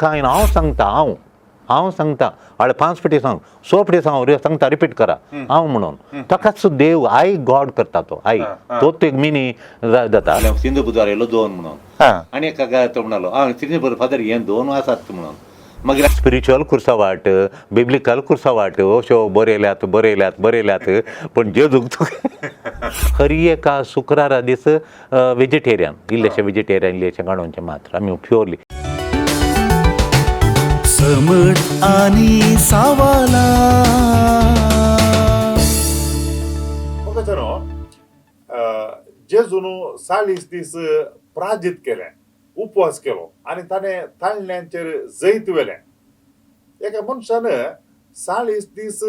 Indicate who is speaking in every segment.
Speaker 1: काय ना, हांव सांगता, हांव हांव सांगता, हाळे 5 फावटी सांग, 100 फावटी सांग, सांगता रिपीट करा हांव म्हणून. ताकाच देव I God करता तो I, तोच एक मिनी जाता. सिंधू बुधवार येयलो दोन म्हणून आनी एका तो म्हणालो आं सिंधू फादर हे दोन आसात म्हणून. मागीर स्पिरिच्युअल कुर्सावाट, बिब्लिकल कुर्सावाट अश्यो बरयल्यात बरयल्यात बरयल्यात, पूण जेजूक हर एका शुक्रारा दीस वेजिटेरियन, इल्लेशें वेजिटेरियन, इल्लेशें गाणोवचें मात्र आमी प्युअरली.
Speaker 2: समट आनी सावाला.
Speaker 3: जेजून 40 दीस प्राजीत केलें, उपवास केलो आनी ताणें ताळण्यांचेर जैत व्हेलें. एका मनशान 40 दीस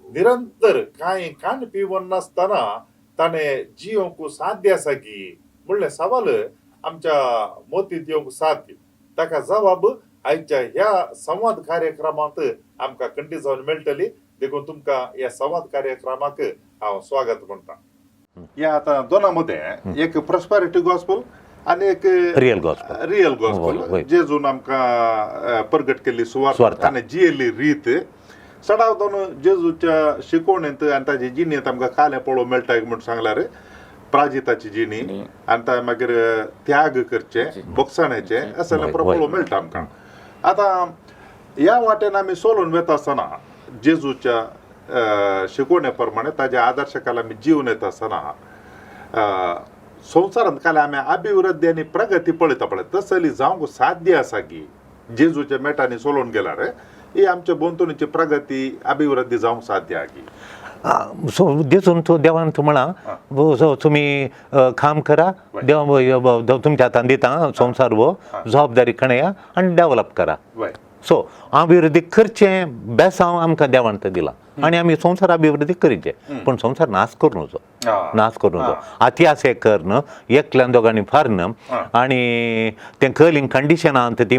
Speaker 3: निरंतर कांय खाण पिवन नासतना ताणें जियोंक साध्य आसा की म्हणलें सवाल आमच्या मोतींत येवंक साध्य. ताका जवाब आयच्या ह्या संवाद कार्यक्रमांत आमकां खंडीत जावन मेळटली. देखून तुमकां ह्या संवाद कार्यक्रमाक हांव स्वागत म्हणटा. ह्या आतां दोना मदें एक प्रॉस्पेरिटी गॉस्पल आनी एक
Speaker 1: रियल गॉस्पल,
Speaker 3: रियल गॉस्पल, जेजून आमकां प्रगट केल्ली सुवार्थ आनी जियेल्ली रीत. चडाव दोन जेजूच्या शिकवणेंत आनी ताजे जिणेंत आमकां कालें पळोवंक मेळटा म्हूण सांगल्यार प्राजिताची जिणी आनी ता मागीर त्याग करचे, बोगसाण्याचे अशें पळोवंक मेळटा आमकां. आतां ह्या वाटेन आमी सोलून वता आसतना जेजूच्या शिकवणे प्रमाणे ताज्या आदर्श काल आमी जीवन येता आसतना संवसारांत काल आमी अभिवृद्धी आनी प्रगती पळयता पळय तसली जावंक साध्य आसा की जेजूच्या मेटांनी सोलून गेल्यार ही आमच्या भोंवतणीची प्रगती अभिवृद्धी जावंक साध्य आहा की?
Speaker 1: सो जेजून तूं देवान तूं म्हळां, सो तुमी काम करा, देव तुमच्या हातान दिता संवसार हो, जबाबदारी कणया आनी डेवलप करा. सो अभिवृद्धी करचें बेसांव आमकां देवान तें दिलां आनी आमी संवसार अभिवृद्धी करचें, पूण संवसार नाश करूं नजो, नाश करूं नजो. अत्याशे करून एकल्यान दोगांनी फारन आनी तें कलिंग कंडिशनांत ती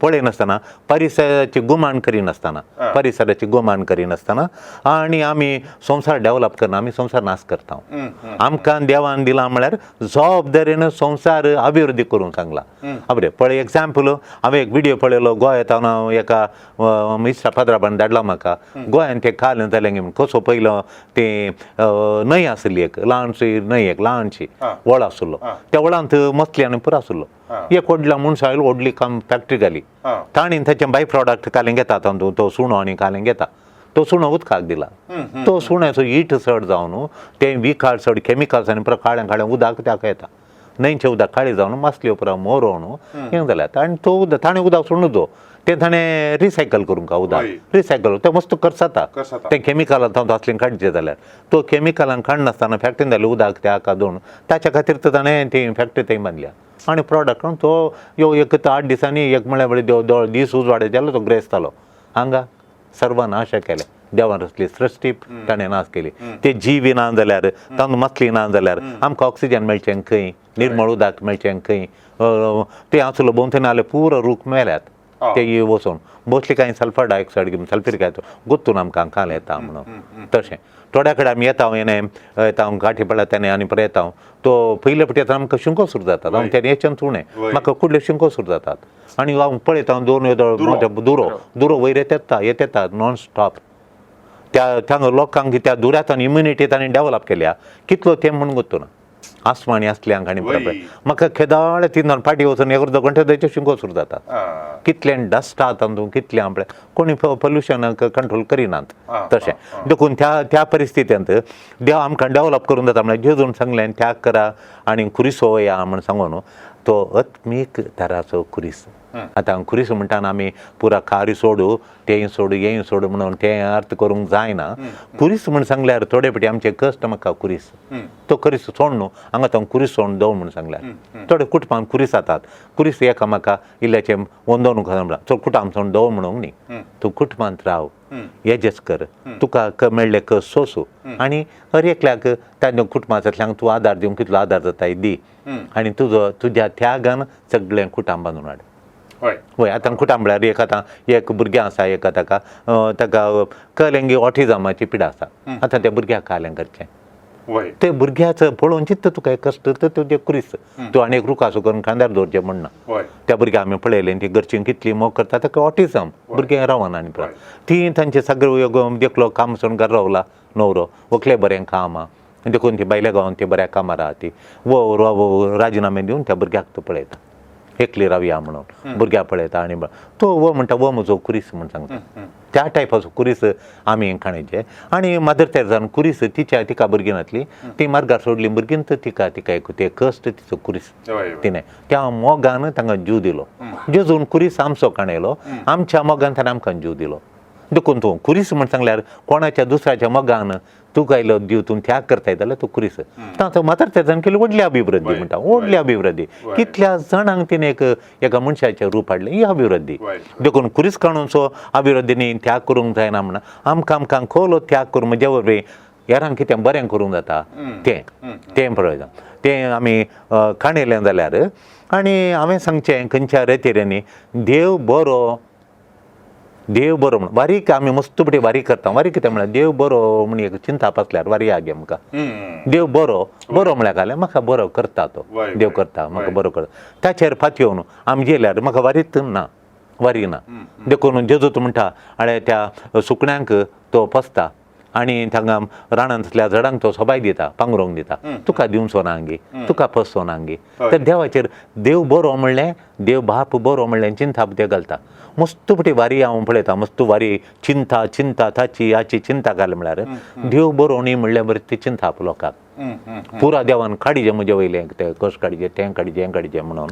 Speaker 1: पळयनासतना, परिसराची गुमान करिनासतना, परिसराची गुमान करिनासतना आनी आमी संवसार डेवलप करना, आमी संवसार नाश करता. आमकां देवान दिलां म्हळ्यार जबाबदारेन संवसार अभिवृद्धी करूंक सांगला. बरें पळय एग्जाम्पल, हांवें एक विडियो पळयलो गोंयांत, हांव एका इश्टा फादराबान धाडला म्हाका. गोंयांत तें काल जालें म्हूण कसो पयलो तें न्हंय आसली, एक ल्हानशी न्हंय, एक ल्हानशी वळ आसलो, त्या वळांत मसली आनी पुरो आसलो. एक व्हडलो मनसो आयलो, व्हडली काम फॅक्टरी घाली, ताणें ताचें बाय प्रोडक्ट कालें घेता, तातूंत तो सुणो आनी कालें घेता, तो सुणो उदकाक दिला. तो सुण्याचो हीट चड जावन तें विखाळ चड केमिकल्स आनी पुरो काळें काळें उदक ताका येता, न्हंयचें उदक काळें जावन मासल्यो पुरो मरोन हें जाल्यात. आनी तो उदक ताणें उदक सोडून दो तें ताणें रिसायकल करूंक उदक रिसायकल तें मस्त करसाता, तें केमिकलां तातूंत आसलें काडचें जाल्यार तो केमिकलां काडनासतना फॅक्टरीन जालें उदक त्या दोन, ताच्या खातीर तर ताणें ती फॅक्टरी थंय बांदल्या आनी प्रोडक्ट तो यो एक 8 दिसांनी एक म्हळ्यार दीस उजवाडे जालो तो ग्रेस जालो. हांगा सर्वनाश केलें देवान रचली सृश्टी ताणें नाश केली. ते जीवी ना जाल्यार तातूंत मसली ना जाल्यार आमकां ऑक्सिजन मेळचें खंय, निर्मळ उदक मेळचें खंय? ते आसलो भोंवतणी आले पुरो रूख मेल्यात, ते वचून मोस्टली कांय सल्फर डायऑक्सायड घेवन सल्फर काय गुत्तून आमकां काल येता म्हणून. तशें थोड्या कडेन आमी येता येणे येता गांठी पडल्या तेणे आनी परत येता तो पयले फावटी येता आमकां शिंको सुरू जातात, हांव तेणे हेच्यान उणें म्हाका कुडल्यो शिंको सुरू जातात आनी हांव पळयता दोन दुरो दुरो वयर येता येत येता नॉन स्टॉप. त्या त्या लोकांक त्या दुऱ्यांत इम्युनिटी तांणी डेवलप केल्या कितलो तें म्हूण गुत्तू ना आसमानी आसल्यांक आनी म्हाका खेदाळे तीन फाटी वचून एक अर्दो घंटो थंयचे शिंको सुरू जातात. कितलें डस्ट आहा तातूंत, कितलें आपलें कोणी पोल्युशन कंट्रोल करिनात. तशें देखून त्या त्या परिस्थितींत देव आमकां डेवलप करून जाता म्हळ्यार जेजून सांगलें त्याग करा आनी खुरीस वया म्हण सांगून तो आत्मीक तराचो खुरीस. आतां खुरीस म्हणटा आमी पुरा कारी सोडू, तेंय सोडू, हेंय सोडू म्हणून तें अर्थ करूंक जायना. खुरीस म्हण सांगल्यार थोडे फावटी आमचे कश्ट म्हाका खुरीस तो खुरीस सोड न्हू, हांगा तो खुरीस सोड दवर म्हण सांगल्यार थोडे कुटुंबान खुरीस जातात, खुरीस एकामेका इल्ल्याचें वंदोवन म्हणलां चड कुटाम सोड दवर म्हणूंक न्ही, तूं कुटुंबांत राव, एडजस्ट कर, तुका मेळ्ळें कस सोसूं आनी हर एकल्याक तांच्या कुटुंबांतल्यांक तूं आदार दिवंक कितलो आदार जाता दी आनी तुजो तुज्या त्यागान सगळें कुटुंब बांदून हाड. हय आतां कुटां म्हळ्यार एक आतां एक भुरगें आसा, एक ताका ताका कलेंगी ऑटिजमाची पिडा आसा, आतां त्या भुरग्याक कालें करचें
Speaker 3: वय.
Speaker 1: ते भुरग्याचो पळोवन चित्त तुका एक कश्ट तर तुजें कुरीस तूं आनी एक रुखासो करून खांद्यार दवरचें म्हणना. त्या भुरग्याक आमी पळयलें ती घरचीं कितली मोग करता, ताका ऑटिजम भुरगें रावना आनी ती तांचे सगळे देखलो काम सोडून घरा रावला न्हवरो, व्हंकले बरें काम आहा देखून ती बायल्या गांवान ती बऱ्या कामार आहा ती वो राजिनामे दिवन त्या भुरग्याक तो पळयता, एकली रावया म्हणून भुरग्याक पळयता. आनी तो वो म्हणटा वो म्हजो कुरीस म्हूण सांगता. त्या टायपाचो कुरीस आमी खाणीचे. आनी मदर तेरेजान कुरीस तिच्या तिका भुरगीं नासली, ती मार्गार सोडली भुरगीं, तर तिका तिका एक ते कश्ट तिचो कुरीस तिणें त्या मोगान तांकां जीव दिलो. जेजून कुरीस आमचो काणयलो, आमच्या मोगान ताणें आमकां जीव दिलो. देखून तूं कुरीस म्हण सांगल्यार कोणाच्या दुसऱ्याच्या मोगान तुका आयलो जीव तूं त्याग करताय जाल्यार तूं कुरीस. ताचो मदर तेरेजान केली व्हडली अभिवृद्धी म्हणटा, व्हडली अभिवृद्धी. कितल्या जाणांक तिणें एक एका मनशाचें रूप हाडलें, ही अभिवृद्धी. देखून कुरीस काणूनचो अभिवृद्धीनी त्याग करूंक जायना म्हणा, आमकां आमकां खोलो त्याग करून म्हज्या वरवीं हेरांक कितें बरें करूंक जाता तें तें पळयता तें आमी काणयलें जाल्यार. आनी हांवें सांगचें खंयच्या रेतिरेंनी देव बरो, देव बरो म्हण वारीक आमी मस्त पटी वारी करता. वारी कितें म्हळ्यार देव बरो म्हण एक चिंताप आसल्यार वारी आगे आमकां देव बरो बरो म्हळ्यार घालें म्हाका बरो करता तो देव करता म्हाका बरो करता ताचेर फातयोवन आमी गेल्यार म्हाका वारीत ना, वारी ना. देखून जेजूत म्हणटा आनी त्या सुकण्यांक तो पोसता आनी तांकां रानांतल्या झाडांक तो सोबाय दिता, पांगरूंक दिता, तुका दिवचो ना गे, तुका पोसचो ना गे. तर देवाचेर देव बरो म्हणलें, देव बाप बरो म्हणलें चिंताप ते घालता. मस्त पटी वारी हांव पळयता, मस्त वारी चिंता चिंता ताची हाची चिंता घाल म्हळ्यार देव बरो न्ही म्हणल्यार बरें ती चिंताप लोकांक पुरा देवान काडीजे म्हजे वयलें तें कश्ट काडीजे तें काडीजे हें काडीजे म्हणून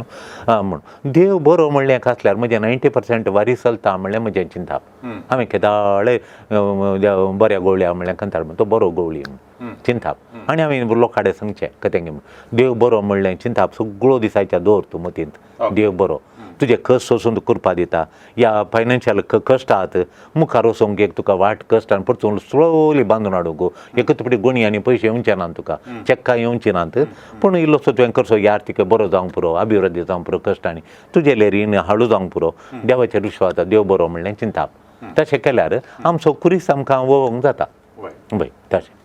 Speaker 1: म्हूण देव बरो म्हणलें आसल्यार म्हजें 90% वारी चलता म्हणलें म्हजें चिंताप. हांवें केदाळे बऱ्या गोवळ्या म्हणलें कंतार तो बरो गोवळी म्हूण चिंताप. आनी हांवें लोकां कडेन सांगचें कतें म्हूण देव बरो म्हणलें चिंताप सगळो दिसायच्या दवर तूं मतींत, देव बरो तुजे कश्ट सोसून तुका करपा दिता, या फायनान्शियल कश्ट आहात मुखार वचोंक एक तुका वाट कश्ट आनी परतून स्लोली बांदून हाडूंक एकच पटी गुणी आनी पयशे येवचे नात तुका, चॅक्कां येवची नात, पूण इल्लोसो तुवें करचो यार तिका बरो जावंक पुरो, अभिवृद्धी जावंक पुरो, कश्ट आनी तुजेले रीण हाडू जावंक पुरो, देवाचेर विश्वास देव बरो म्हणलें चिंताप. तशें केल्यार आमचो कुरीस आमकां वोवंक जाता. वय तशें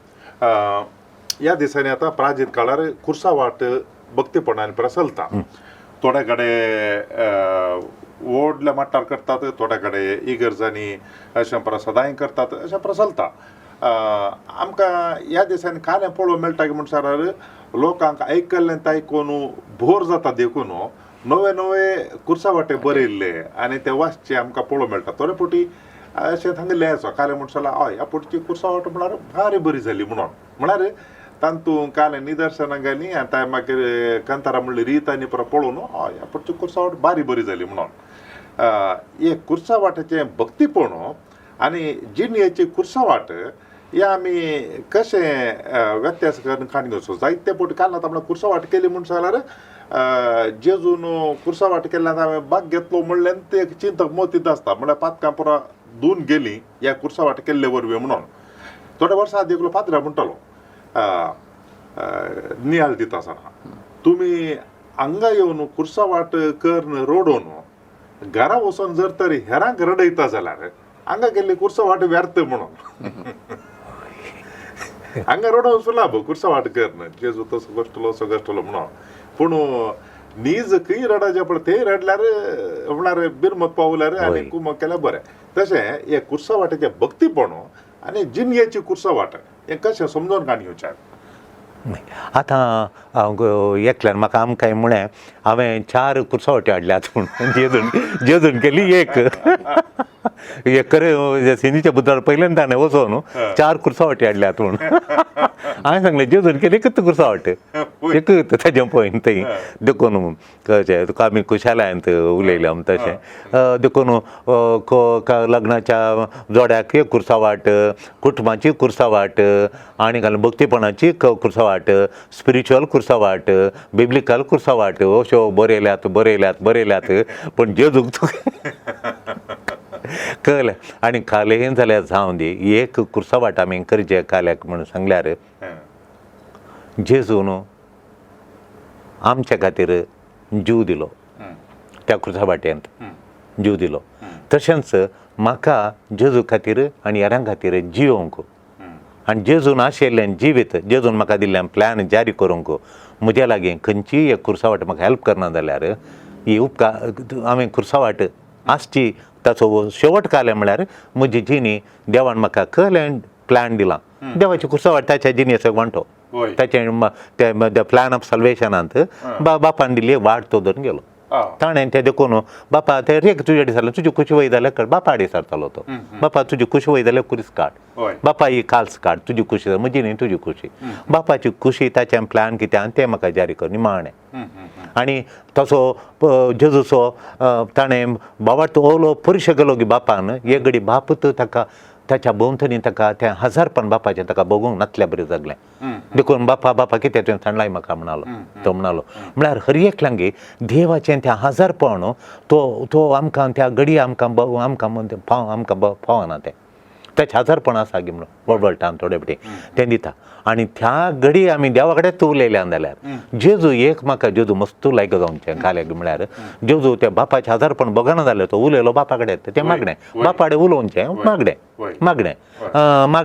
Speaker 3: ह्या दिसांनी आतां प्राजीत काळार कुर्सा वाट भक्तीपणान प्रसलता. थोड्या कडेन व्हडल्या मट्टार करतात, थोड्या कडेन इगर्जांनी अशें प्रसादांय करतात, अशें प्रसलता. आमकां ह्या दिसांनी कालें पळोवंक मेळटा की म्हणसर लोकांक आयकल्लें तें आयकून बोर जाता, देखून नवे नवे कुर्सा वाटे बरयल्ले आनी ते वाचचे आमकां पळोवंक मेळटा. थोडे फावटी अशें सांगिल्लें आसा कालें म्हणसर हय ह्या फावटीची कुर्सा वाट म्हळ्यार भारी बरी जाली म्हणून, म्हळ्यार तांतूं कालें निदर्शनां घालीं आनी तांय मागीर कांतारा म्हणली रीत आनी परत पळोवन हय ह्या फावटची कुर्सा वाट बारी बरी जाली म्हणून. हे कुर्सा वाटेचें भक्तीपण आनी जिणेची कुर्सा वाट हे आमी कशें व्यत्यास करून काडून घेवचो. जायते फावटी काल आतां म्हळ्यार कुर्सा वाट केली म्हूण जाल्यार जेजून कुर्सा वाट केल्यार हांवें भाग घेतलो म्हणलें तें एक चिंतक मतींत आसता, म्हळ्यार पातकां पुरा धुवन गेली ह्या कुर्सा वाट केल्ले वरवीं म्हणून. थोड्या वर्सां आदीं एकलो पाद्रा म्हणटालो नियाळ दिता आसतना, तुमी हांगा येवन कुर्सा वाट करून रडोवन घरा वचून जर तर हेरांक रडयता जाल्यार हांगा केल्ली कुर्सा वाट व्यर्थ म्हणून. हांगा रडोवन सुलाभ कुर्सा वाट करून जेजू तसो कश्टलो असो कश्टलो म्हणून, पूण नीज खंय रडाचें पळय थंय रडल्यार म्हळ्यार बिरमत पावल्यार आनी कुमक केल्यार बरें. तशें हे कुर्सा वाटेचें भक्तीपण आनी जिणयेची कुर्सा वाट हें कशें समजून काडून घेवचें.
Speaker 1: आतां एकल्यान म्हाका आमकां म्हळें हांवें 4 कुर्सा वाट्यो हाडल्यात म्हूण, जेजून जेजून केली एक एक खरें सिंदीच्या बुद्दार पयल्यान ताणें वचोन 4 कुर्सा वाट्यो हाडल्यात म्हूण. हांवें सांगलें जेजून केली एकच कुर्सा वाट एकच ताजें पळय थंय. देखून कशें तुका आमी खुशालायंत उलयले आमी तशें. देखून लग्नाच्या जोड्याक एक कुर्सा वाट, कुटुंबाची कुर्सा वाट, आनी घालून भक्तीपणाची कुर्सा वाट, स्पिरिच्युअल कुर्सा वाट, बिब्लिकल कुर्सा वाट, अश्यो बरयल्यात बरयल्यात बरयल्यात, पूण जेजूक तुका कळ्ळें. आनी कालें जाल्यार जावं दी, एक कुर्सा वाट आमी करचे काल्याक म्हणून सांगल्यार जेजून आमच्या खातीर जीव दिलो त्या कुर्सा वाट्यांत जीव दिलो. तशेंच म्हाका जेजू खातीर आनी हेरां खातीर जियोंक आनी जेजून आशिल्ल्यान जिवीत जेजून म्हाका दिल्ल्यान प्लॅन जारी करूंक म्हज्या लागीं खंयचीय एक खुर्सावाट म्हाका हेल्प करना जाल्यार ही उपकार हांवें खुर्सावाट आसची ताचो शेवट कालें म्हळ्यार म्हजी जिणी देवान म्हाका कलें प्लॅन दिलां देवाची खुर्सावाट ताच्या जिणेचो वांटो ताचें ते प्लॅन ऑफ सल्वेशनांत बापान दिल्ली वाट तो धरून गेलो. ताणें तें देखून बापा ते रेक तुजे आडी सरलें तुजी खुशी वय जाल्यार काड बापा आडी सरतालो तो बापा तुजी खुशी वय जाल्यार कुरीस काड बापा ही काल्स काड तुजी खुशी म्हजी न्ही तुजी खुशी बापाची खुशी ताचें प्लॅन कितें आनी तें म्हाका जारी कर निमाणें. आनी तसो जेजूचो ताणें बाबा ओलो परिशे केलो की बापान एक घडी बापूत ताका ताच्या भोंवतणी ताका तें हजारपण बापाचें ताका भोगूंक नातल्या बरें जगलें. देखून बापा बापा कितें तुवें सांडलाय म्हाका म्हणालो तो म्हणालो म्हळ्यार हर एकल्यांगे देवाचें तें हजारपण तो तो आमकां त्या घडी आमकां आमकां पाव आमकां पावना तें ताचें हजारपण आसा गी म्हणून वळवळटान थोडे फावटी तें दिता. आनी त्या घडी आमी देवा कडेन उलयल्या जाल्यार जेजू एक म्हाका जेजू मस्तू लायक जावचें काल्याक म्हळ्यार जेजू त्या बापाचें हजारपण बगना जालें तो उलयलो बापा कडेन तें मागणें बापा कडेन उलोवचें मागणें मागणें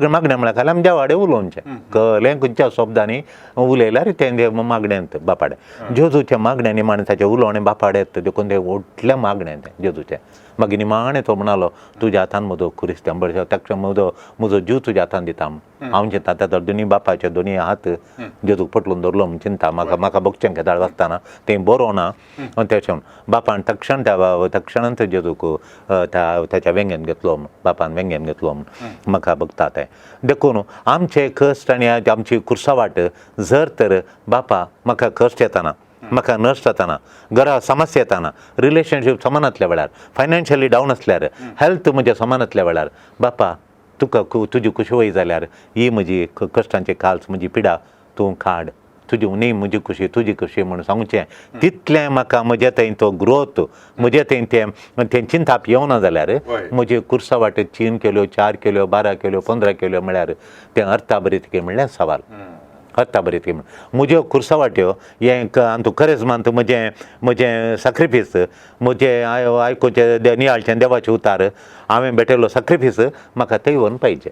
Speaker 1: मागणें म्हळ्यार खाली आमी देवा कडेन उलोवचें कळ्ळें खंयच्या शब्दांनी उलयल्यार तें मागणें बापा कडेन जेजूचें मागणें निमाणें ताचें उलोवणें बापा कडेन देखून तें व्हडलें मागणें तें जेजूचें. मागीर निमाणें तो म्हणालो तुज्या हातान म्हजो क्रिस्तांव बरें ताका म्हजो म्हजो जीव तुज्या हातान दिता हांव चिंता ताका दोनी बापाचे दोनी हात जेजूक पटलून दवरलो म्हूण चिंता म्हाका म्हाका बगचें केदाळ वाचतना तें बरो ना तें बापान तक्षण त्या तक्षणांत जेजूक त्या ताच्या वेंगेन घेतलो म्हूण बापान वेंगेन घेतलो म्हूण म्हाका बगता तें. देखून आमचे कश्ट आनी आमची खुर्सावाट जर तर बापा म्हाका कश्ट येताना म्हाका नश्ट जाताना घरा समस्या येताना रिलेशनशीप समान आसल्या वेळार फायनान्शियली डावन आसल्यार हेल्थ म्हजें समान आसल्या वेळार बापा तुका तुजी खुशी वय जाल्यार ही म्हजी कश्टांची काल्स म्हजी पिडा तूं काड तुजी न्ही म्हजी खुशी तुजी खुशी म्हणून सांगचें तितलें म्हाका म्हजे थंय तो ग्रोथ म्हजे थंय तें तें चिंताप येवना जाल्यार म्हजे कुर्सा वाटेर 3 केल्यो 4 केल्यो 12 केल्यो 15 केल्यो म्हळ्यार तें अर्था बरी म्हणल्यार सवाल अर्था बरी म्हज्यो कुर्सा वाट्यो हें आमचो करेजमांत म्हजें म्हजें सॅक्रिफीस म्हजें आयकुचें नियाळचें देवाचें उतार हांवें भेटयलो सॅक्रिफीस म्हाका थंय व्हरून पाहिजे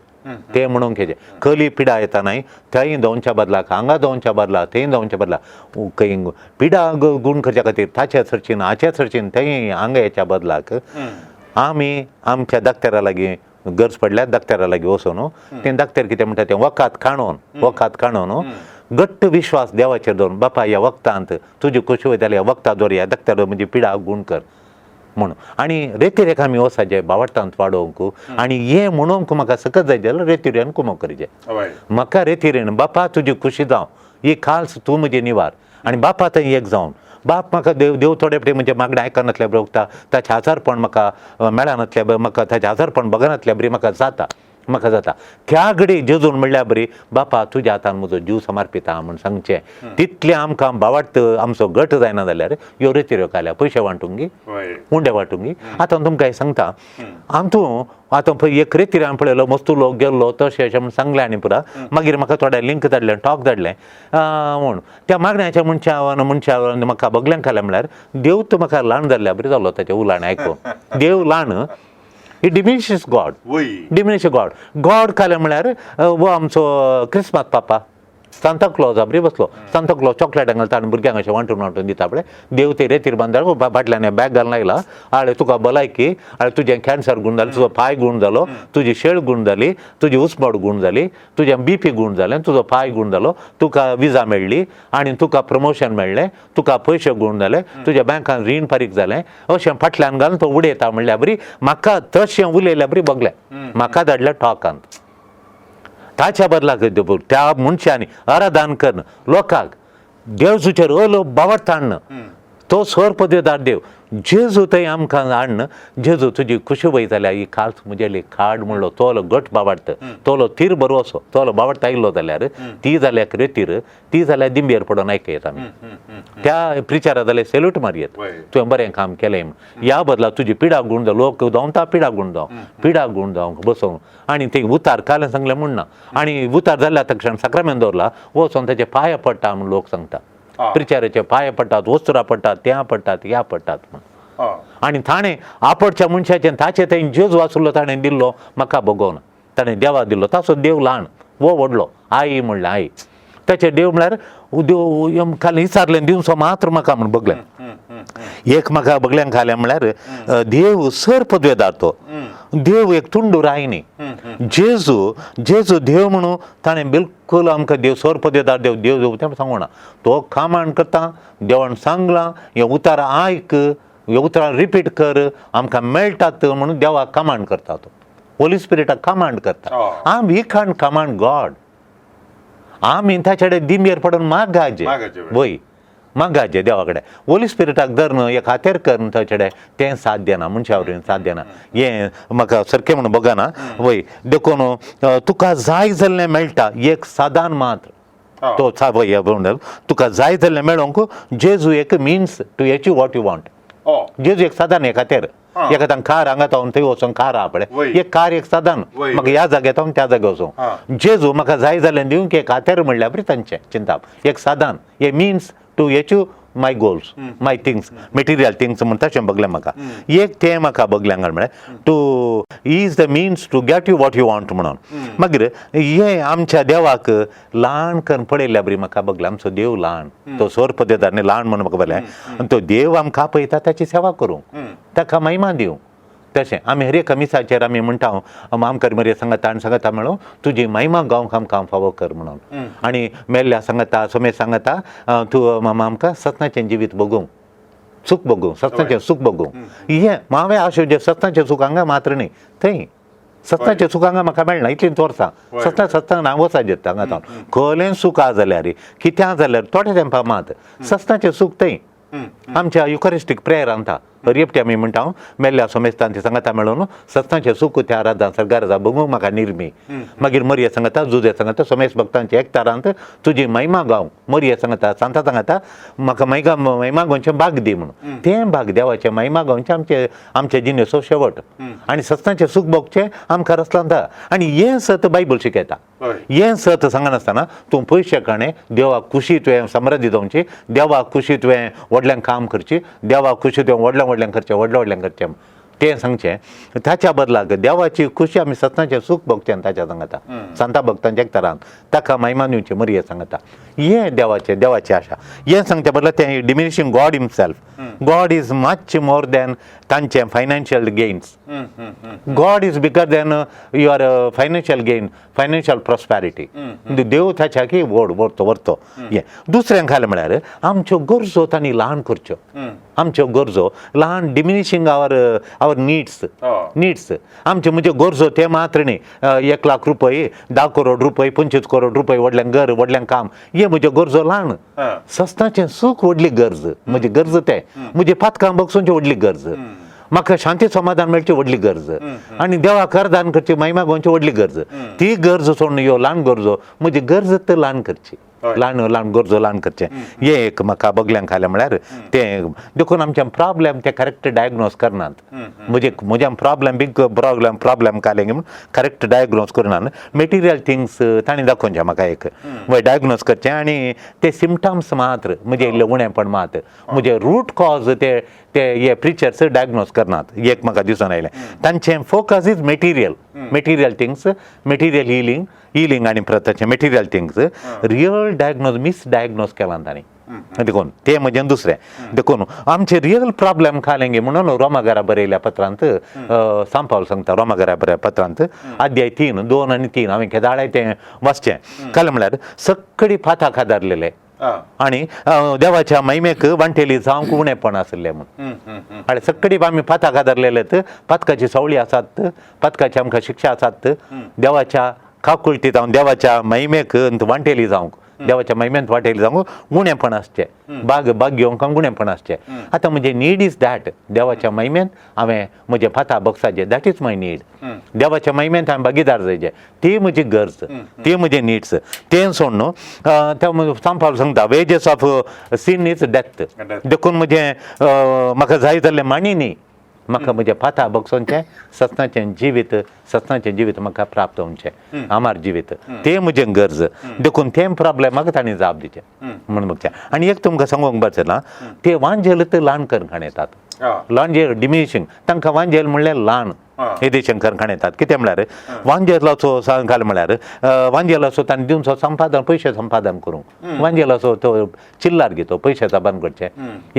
Speaker 1: तें म्हणूंक हेजें कली पिडा येता न्हय थंय दोनच्या बदलाक हांगा दोनच्या बदला थंय दोनच्या बदला खंय पिडा गूण करच्या खातीर ताच्या चर्चीन हाच्या चर्चीन थंय हांगा हेच्या बदलाक आमी आमच्या दाक्तरा लागीं गरज पडल्यार दाक्तरा लागीं वचून तें दाक्तर कितें म्हणटा तें वखद काणून वखद काणून घट्ट विश्वास देवाचेर दवरून बापा ह्या वखदांत तुजी खोशी वयता ह्या वखदा दवर ह्या दाक्तर म्हजी पिडा गूण कर म्हणून. आनी रेतिरेक आमी वचपाचें बावडटांत वाडोवंक आनी हें म्हणूंक म्हाका सकत जाय जाल्यार रेतिरेन कुमक करचें म्हाका रेतिरेन बापा तुजी खुशी जावं ही खास तूं म्हजी निवार आनी बापा थंय एक जावन बाप म्हाका देव देव थोडे फावटी म्हणजे मागणें आयकनातल्या बरें उगता ताचें आजारपण म्हाका मेळनातल्या बरें म्हाका ताचें आजारपण बगनातल्या बरी म्हाका जाता म्हाका जाता त्या घडी जेजून म्हणल्यार बरी बापा तुज्या हातान म्हजो जीव समर्पिता म्हूण सांगचें तितलें आमकां बावाट आमचो गट जायना जाल्यार ह्यो रेतिऱ्यो काल्या पयशे वांटूंक गी उंडे वांटूंक गी. आतां तुमकां सांगता आमतूं आतां पळय एक रेतिऱ्यान पळयलो मस्तू लोक गेल्लो तशें अशें म्हूण सांगलें आनी पुरा मागीर म्हाका थोडे लिंक धाडलें टॉक धाडलें म्हूण त्या मागण्याच्या मनशा मनशा म्हाका बगल्यान खालें म्हळ्यार देव तो म्हाका ल्हान जाल्ल्या बरी जालो ताचें उलाणें आयकून देव ल्हान ही diminishes God diminish God God खालें म्हळ्यार वो आमचो क्रिस्मस पापा सांता क्लॉज बरी बसलो सांता क्लॉज चॉकलेट घालता आनी भुरग्यांक अशें वांटून वांटून दिता पळय देव ते रेतीर बांदता फाटल्यान बॅग घालून आयला आळे तुका भलायकी आळे तुजें कॅन्सर गूण जालें तुजो पांय गूण जालो तुजी शेळ गूण जाली तुजी उस्मड गूण जाली तुजें बीपी गूण जालें तुजो पांय गूण जालो तुका विजा मेळ्ळी आनी तुका प्रमोशन मेळ्ळें तुका पयशे गूण जाले तुज्या बँकान रीण फारीक जालें अशें फाटल्यान घालून तो उडयता म्हणल्यार बरी म्हाका तशें उलयल्या बरी बगलें म्हाका धाडल्या टॉकांत ताच्या बदलाक त्या मनशांनी आराधन करून लोकांक देवजूचेर ओलो बावट हाडन तो स्वर पदवेदार देव जेजू थंय आमकां हाडन जेजू तुजी खुशी वय जाल्यार ही खास म्हजेली खाड म्हणलो तोलो गट बावाडत तोलो तीर बरो असो तोलो बावडटा आयलो जाल्यार ती जाल्यार रेतीर ती जाल्यार दिंबेर पडोन आयकयत आमी त्या प्रिचारा जाल्यार सेल्यूट मारयत तुवें बरें काम केलें म्हूण ह्या बदला तुजी पिडा गूण जावं लोक धांवता पिडा गूण जावं पिडा गूण जावंक बसोवंक आनी थंय उतार कालें सांगलें म्हूण ना आनी उतार जाल्या तक्षण साक्रामेन दवरला वचोन ताचे पांय पडटा म्हूण लोक सांगता प्रिचाराचे पांय पडटात वस्त्रां पडटात त्या पडटात ह्या पडटात म्हूण आनी ताणें आपडच्या मनशाचें ताचें थंय जेजू आसलो ताणें दिल्लो म्हाका बगोवन ताणें देवा दिल्लो ताचो देव ल्हान हो व्हडलो आई म्हणलें आई ताचे देव म्हळ्यार देव खाली विचारलें दिवचो मात्र म्हाका म्हूण बगलें एक म्हाका बगल्यान खालें म्हळ्यार देव सर पदवेदार तो देव एक तुंडू राय न्ही. जेजू जेजू देव म्हणून ताणें बिलकुल आमकां देव सर पदवेदार देव देव देव तें सांगूना. तो कामाण करता, देवान सांगलां हें उतार आयक, हें उतरां रिपीट कर, आमकां मेळटात म्हणून देवाक कमांड करता तो. होली स्पिरिटाक कमांड करता. आम we can't command God. आमी ताचे कडेन दिंबेर पडून मागाजे, वय मागाजे देवा कडेन. होली स्पिरिटाक धरून एक हातेर करून ताचे कडेन तें साध्य ना, मनशा वरवीं साध्य ना. हें म्हाका सारकें म्हणून बगना वय. देखून तुका जाय जाल्लें मेळटा एक सादान मात्र तो वय तुका जाय जाल्लें मेळोंक जेजू एक means to achieve what you want. जेजू एक सादान एक हातेर एका कार हांगा तावन थंय वचोन कार आहा पळय, एक कार एक सादान म्हाका ह्या जाग्यार तावन त्या जाग्यार वचों जेजू म्हाका जाय जाल्यार दिवंक एक हातेर म्हणल्यार बरी तांचें चिंताप एक सादान a means to achieve my goals, my things, material things म्हण तशें बगलें म्हाका. एक तें म्हाका बगलें हांगा म्हळ्यार to is the means to get you what you want म्हणून. मागीर हें आमच्या देवाक ल्हान करून पळयल्ल्या बरी म्हाका बगलें. आमचो देव ल्हान, तो सोर पद्दतार न्ही ल्हान म्हणून म्हाका बगलें. आनी तो देव आमकां आपयता ताची सेवा करूंक, ताका महिमा दिवंक. तशें आमी हर एका मिसाचेर आमी म्हणटा आमकार मरे सांगता आनी सांगता म्हणून तुजी महिमा गावंक आमकां फावो कर म्हणून. आनी मेल्ल्या सांगता सोमे सांगता तूं आमकां सत्नाचें जिवीत भोगूंक, सूख भोगूंक, सत्नाचें सूख भोगूंक. हें हांवें आशें जें सत्नाचें सूख हांगा मात्र न्ही, थंय सत्नाचें सूख हांगा म्हाका मेळना इतलीं वर्सां सत्ना सत्ना हांव वचा जेता हांगा तावन खलें सूख आहा जाल्यार कित्या जाल्यार थोड्या तेंपा मात सत्नाचें सूख थंय आमच्या युकरिस्टीक प्रेयर आमता हरएपटी आमी म्हणटा मेल्ल्या सोमेस्तान ती सांगता मेळोन सत्नाचें सूख त्या राजान सरगाराजा भोगूंक म्हाका निर्मी. मागीर मरिया सांगता जुजे सांगता सोमेस भक्तांच्या एकतारांत तुजी महिमा गावंक मरिया सांगता सांता सांगता म्हाका महिमा महिमा गावचें भाग दी म्हणून. तें भाग देवाचें महिमा गावचें आमचे आमचे जिणेचो शेवट आनी सत्नाचें सूख भोगचें आमकां रसलांता. आनी हें सत बायबल शिकयता. हें सत सांगनासतना तूं पयशे काणें देवाक खुशी तुवें समृद्धी जावची, देवाक खुशी तुवें व्हडल्यांक काम करची, देवाक खुशी तुवें व्हडल्या व्हडल्यांक करचें, व्हडल्या व्हडल्यांक करचें तें सांगचें. ताच्या बदलाक देवाची खुशी आमी सत्नाचें सूख भोगचें ताच्या सांगता सांता भक्तांच्या एकतारान ताका महिमा दिवची मरिये सांगता. हें देवाचें देवाची आशा. हें सांगच्या बदला तें diminishing God himself. God is much more than तांचें financial gains. God is bigger than your financial gain, financial prosperity. देव ताच्या की व्हड व्हरतो व्हरतो. हें दुसरें खालें म्हळ्यार आमच्यो गरजो तांणी ल्हान करच्यो, आमच्यो गरजो ल्हान डिमिनिशींग our our needs needs आमच्यो म्हणजे गरजो ते मात्र न्ही 1 लाख रुपये, 10 करोड रुपये, 25 करोड रुपये, व्हडलें घर, व्हडलें काम, हे म्हज्यो गरजो ल्हान. सस्ताचें सूख व्हडली गरज, म्हजी गरज तें म्हजी पातकां बगसूनची व्हडली गरज, म्हाका शांती समाधान मेळची व्हडली गरज आनी देवाक अर्दान करची महिमा गोवची व्हडली गरज. ती गरज सोडून ह्यो ल्हान गरजो म्हजी गरज तर ल्हान करची, ल्हान ल्हान गरजो ल्हान करचें. हें एक म्हाका बगल्यांक खालें म्हळ्यार तें. देखून आमचें प्रॉब्लेम ते करेक्ट डायग्नोज करनात. म्हजे म्हज्या प्रॉब्लेम बीग प्रॉब्लेम प्रॉब्लेम कालें म्हणून करेक्ट डायग्नोज करनात. मेटिरियल थिंग्स तांणी दाखोवचें म्हाका एक वय डायग्नोज करचें आनी ते सिमटम्स मात्र म्हजें इल्लें उणेपण मात म्हजें रूट कॉज ते ते हे प्रिचर्स डायग्नोज करनात. एक म्हाका दिसून आयलें तांचें focus is material, material things, material healing, healing आनी प्रताचें material things. Real diagnose misdiagnose केलां तांणी. देखून तें म्हजें दुसरें. देखून आमचे रियल प्रॉब्लेम खालेंगे म्हणून रोमाघरा बरयल्या पत्रांत सांपावल सांगता. रोमाघरा बरयल्या पत्रांत अध्याय 3, 2 आनी 3 हांवें केदाळाय तें वाचचें. काल म्हळ्यार सगळी पाताक आदारलेले आनी देवाच्या महिमेक वांटेली जावंक उणेपण आसलें म्हूण. आनी सगळी आमी पाताक आदारलेले, पातकाची सवळी आसात, पातकाची आमकां शिक्षा आसात, देवाच्या काकुळटी जावन देवाच्या महिमेक वांटेली जावंक, देवाच्या महिमेंत वांटेली जावंक उणेपण आसचें, बाग बाग घेवंक उणेपण आसचें. आतां म्हजें नीड is that देवाच्या महिमेंत हांवें म्हजें पाता बगसाचें, that is my need. देवाच्या महिमेंत हांवें भागीदार जायचें, ती म्हजी गरज, ती म्हजी निड्स. तें सोडून तें सांपाल सांगता wages of sin is death. देखून म्हजें म्हाका जाय जाल्लें माणी न्ही, म्हाका म्हजें पाता बगसोनचें सत्नाचें जिवीत, सत्नाचें जिवीत म्हाका प्राप्त जावचें, आमार जिवीत, तें म्हजें गरज. देखून तें प्रॉब्लेमाक तांणी जाप दिचें म्हणून बगचें. आनी एक तुमकां सांगूंक बरें ना, ते वांजेल तर ल्हान करून येतात. लांजेर डिमिनिशींग तांकां वांजेल म्हणल्यार ल्हान येदे शंकर येतात कितें म्हळ्यार वांजेलाचो सांगाल म्हळ्यार वांजेलाचो ताणें दिवचो संपादन पयशे संपादन करूंक वांजेलाचो तो चिल्लार घेतो पयशे बांद करचे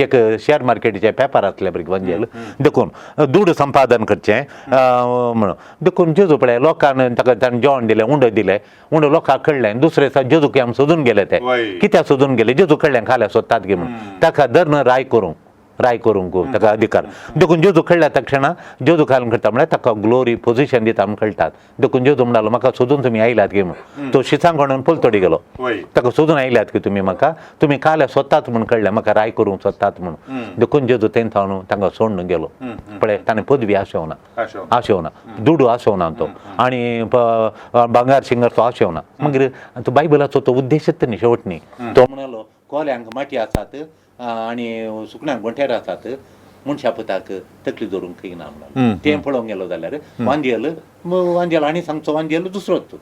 Speaker 1: एक शेअर मार्केटीचे पेपर आसले भुरगे वांजेल देखून दुड संपादन करचें म्हणून देखून जेजू पळय लोकांक ताका ताणें जेवण दिलें उंडो दिलें उंडो लोकांक कळ्ळें दुसरे दिसा जेजूक आमी सोदून गेले ते कित्याक सोदून गेले जेजू कळ्ळें खाल्या सोदतात गी म्हणून ताका धरून राय करूंक राय करूंक ताका अधिकार देखून जेजू कळ्ळ्या तक्षणा जेजू घालून करता म्हळ्यार ताका ग्लोरी पोझिशन दिता म्हूण कळटात देखून जेजू म्हणालो म्हाका सोदून तुमी आयल्यात गी म्हणून तो शिसांक म्हणून पलतडी गेलो ताका सोदून आयल्यात की तुमी म्हाका तुमी काल्या सोदतात म्हूण कळ्ळें म्हाका राय करूंक सोदतात म्हणून देखून जेजू तें थावन तांकां सोडून गेलो पळय ताणें पदवी आशोवना आशोवना दुडू आशोवना तो आनी भांगार शिंगार तो आशोवना मागीर तो बायबलाचो तो उद्देशच न्ही शेवट न्ही तो म्हणालो कोल्यांक माटी आसात आनी सुकण्यांक गोंठेर आसात मनशा पुताक तकली दवरूंक खंय ना म्हणून तें पळोवंक गेलो जाल्यार वांजेल वांजेल आनी सांगचो वांजेल दुसरोच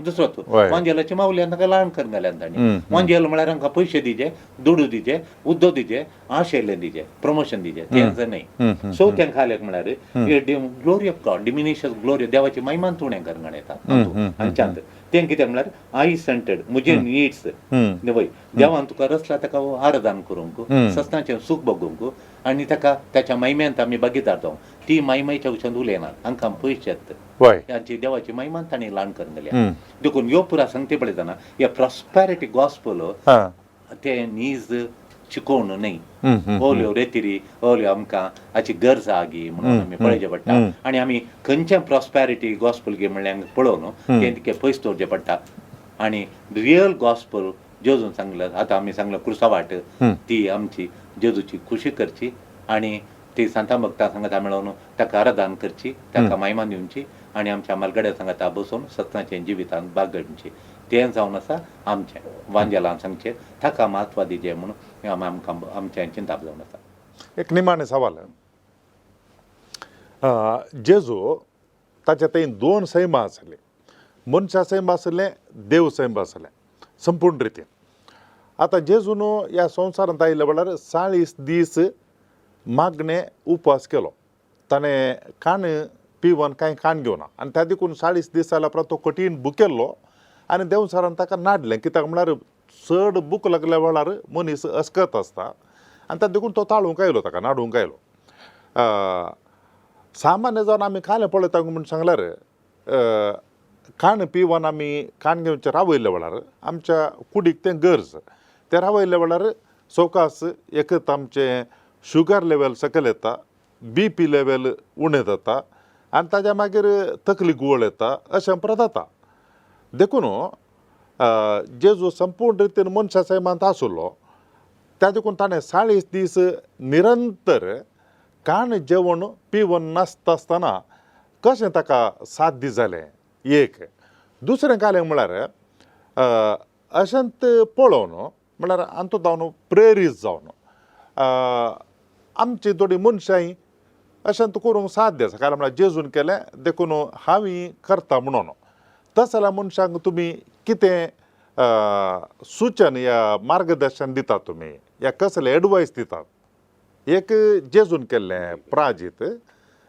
Speaker 1: दुसरोच वांजेलाची मावल्यान ताका ल्हान करून घाल्यान तांणी वांजेल म्हळ्यार आमकां पयशे दिजे दुडू दिजे उद्दो दिजे आशेल्लें दिजे प्रमोशन दिजे तें न्हय सो तें खालेक म्हळ्यार glory of God diminishes glory देवाची महिमान तुणें करून येता हांच्यांत तें कितें म्हळ्यार I सेंटर्ड म्हजे निड्स वय देवान तुका रचला ताका आराधन करूंक सस्नाचें सूख भोगूंक आनी ताका ताच्या महिम्यांत आमी भागीदार जावं ती महिमेच्या विशयांत उलयनात हांकां पयशे येतात देवाची महिमान तांणी ल्हान करून गेल्या देखून ह्यो पुरा सांगते पळयतना हे प्रॉस्पेरिटी गॉस्पल ते नीज शिकोवन न्हय ओल्यो रेतिरी ओल्यो आमकां हाची गरज आहा गी म्हणून आमी पळोवचें पडटा आनी आमी खंयचें प्रॉस्पेरिटी गॉस्पल गी म्हणल्यार पळोवन तें तितकें पयस दवरचें पडटा आनी रियल गॉस्पल जेजून सांगलें आतां आमी सांगलें क्रुसा वाट ती आमची जेजूची खुशी करची आनी ती सांता भक्ता सांगता मेळोवन ताका आराधन करची ताका महिमा दिवची आनी आमच्या मालगड्या सांगता बसून सत्नाचें जिवितांत भाग घेवची तें जावन आसा आमचें वांजेलान सांगचें ताका म्हत्व दिजें म्हणून आमकां आमचें चिंताप जावन आसा.
Speaker 3: एक निमाणें सवाल, जेजू ताच्या थंय दोन सैमां आसले, मनशा सैम आसलें, देव सैम आसलें संपूर्ण रितीन. आतां जेजून ह्या संवसारांत आयिल्ल्या वेळार 40 दीस मागणें उपवास केलो, ताणें खाण पिवन कांय खाण घेवना आनी त्या देखून 40 दीस जाल्या उपरांत तो कठीण भुकेल्लो आनी देवचारान ताका नाडलें, कित्याक म्हळ्यार चड भूक लागल्या वेळार मनीस अस्कत आसता आनी त्या देखून तो ताळूंक आयलो, ताका नाडूंक आयलो. सामान्य जावन आमी खालें पळयता म्हूण सांगल्यार खाण पिवन आमी खाण घेवचें रावयल्ल्या वेळार आमच्या कुडीक तें गरज, तें रावयल्ल्या वेळार सवकास एकत आमचें शुगर लेवल सकयल येता, बी पी लेवल उणें जाता आनी ताज्या मागीर तकली गुवळ येता, अशें परत जाता. देखून जेजू संपूर्ण रितीन मनशा सैमांत आशिल्लो त्या देखून ताणें 40 दीस निरंतर खाण जेवण पिवन नासता आसतना कशें ताका साध्य जालें एक. दुसरें कालें म्हळ्यार अशेंच पळोवन म्हळ्यार हातूंत जावन प्रेरीत जावन आमची थोडीं मनशांय अशें करूंक साध्य आसा, कारण म्हळ्यार जेजून केलें देखून हांवें करता म्हणून. तशें जाल्यार मनशांक तुमी कितें सुचन या मार्गदर्शन दितात तुमी, या कसलें एडवायस दितात? एक जेजून केल्लें प्राजीत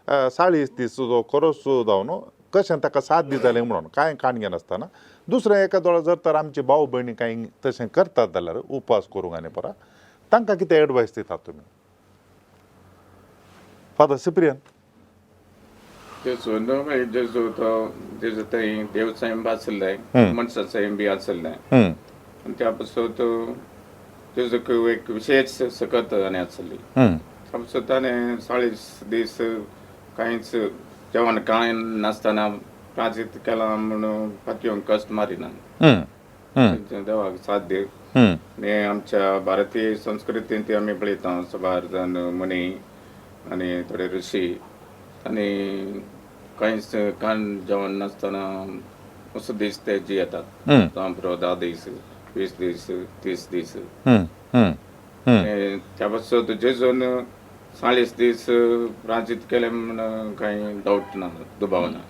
Speaker 3: 40 दीस जो खरोच जावन कशें ताका साध्य जालें म्हणून कांय काण घेनासतना. दुसरें एका दोळो जर तर आमची भाव भयणी कांय तशें करतात जाल्यार उपास करूंक आनी परत तांकां कितें एडवायस दितात तुमी? फादर सिप्रियन.
Speaker 4: जेजू तो जेजू थंय देव सैम आसलें, मनशा सैम बी आसलें आनी त्या पासून जेजूक एक विशेश सकत आनी आसली. त्या पासून ताणें 40 दीस कांयच जेवण कांय नासतना प्राजीत केलां म्हणून पातयेवंक कश्ट मारिना, देवाक साध्य. आनी आमच्या भारतीय संस्कृतींत ती आमी पळयता, सबार जाण मुनी आनी थोडे ऋषी आनी कांयच खाण जेवण नासतना असो दीस ते जियेतात, जावं पुरो 10 दीस, 20 दीस, 30 दीस. त्या पासून जेजून 40 दीस प्राजीत केले म्हण कांय डावट ना, दुबाव ना.